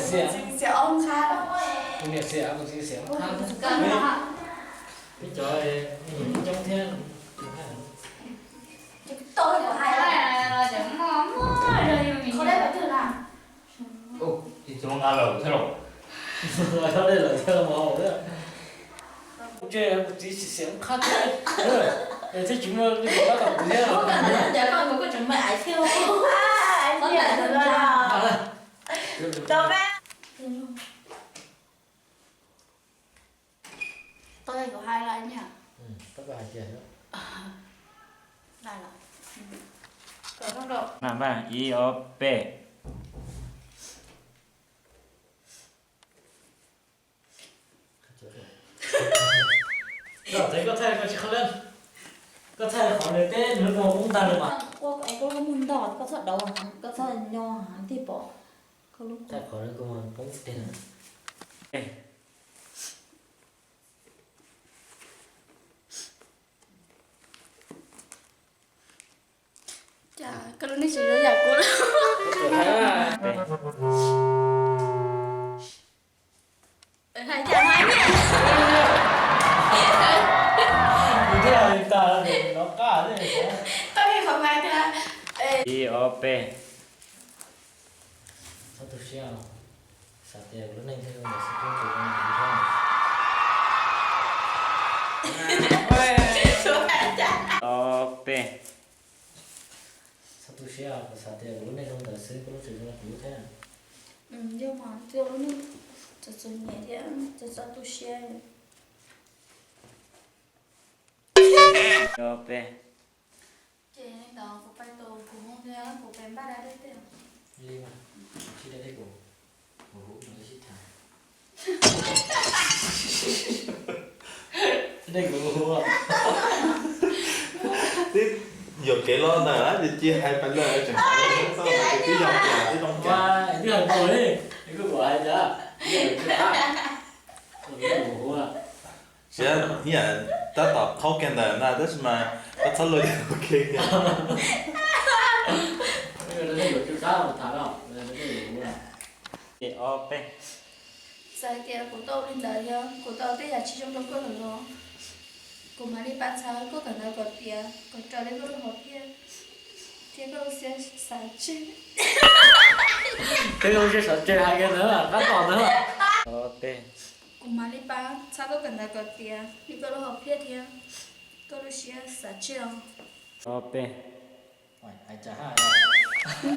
Xiam, xiam ob qha. Kuv niam xiam, kuv txiv xiam ob qha. Peb cov coob thiab. Tsis txhob nqa lawm thiab los? Los txhob dej lawm thiab los mas. Kuv tsev kuv txiv xiam ob qha thiab, thiab tsis muaj leej twg tab tom kuv thiab. Koj tseem me aiv thiab. Tau kuv hais lawm nyaj. Tau koj hais tias, na npaj ib ob peb. Koj txhais koj txhais koj tsis qhov lawm. Koj txhais qhov nws teb nws muag poob ntag lawm mas. Koj lub muag ntog koj txhob dauv heev, koj txhob nyo heev thiaj pom. Koj lub txhais qhov nws muag poob teg. Cas koj lub neej tsis zoo yam kuv lawm. Hais cas hais niam. Kuv thiaj hais tas no qab thiab. Tau ib qhov hais tias, ib ob peb. Txhob tu siab, xav tias kuv lub neej thiaj zoo ntawd xwb kuv tsis zoo ntawd thiab. Ob peb. Txhob tu siab, kuv xav tias kuv lub neej zoo ntawd xwb kuv lub tsis zoo kuv thiab. Yog mas, txhob tu siab, txhob tu siab. Ob peb. Ces li ntawd kuv pais tus kuv mus thiab kuv pais npaj da dej tej. Li mas, sib da dej kuv, kuv hu no sib tham. Dej kuv hu. Twb yuam kev los ntawm lawm ces cia hais pais lawm tseem hais txog twb yog tias twb zoo cas. Twb hais tau li, kuv hais cas. Kuv hu. Siab ib yam tab tom qhaub kiag ntawm na tab sis mas koj txhob luag ua ke kiag. Ob peb. Txawm hais tias kuv tau ua li ntawd yog kuv tau tej yam tsis zoo rau koj lawm los, kuv mam li pab txhawb koj kawm ntawv kom tiav kom raws li koj lub hom phiaj thiab koj lub siab xav tseg. Koj lub siab xav tseg hais kiag ntawd qab tom ntawd. Kuv mam li pab txhawb koj kawm ntawv kom tiav li koj lub hom phiaj thiab koj lub siab xav tseg os. Ob peb. Hais cas hais.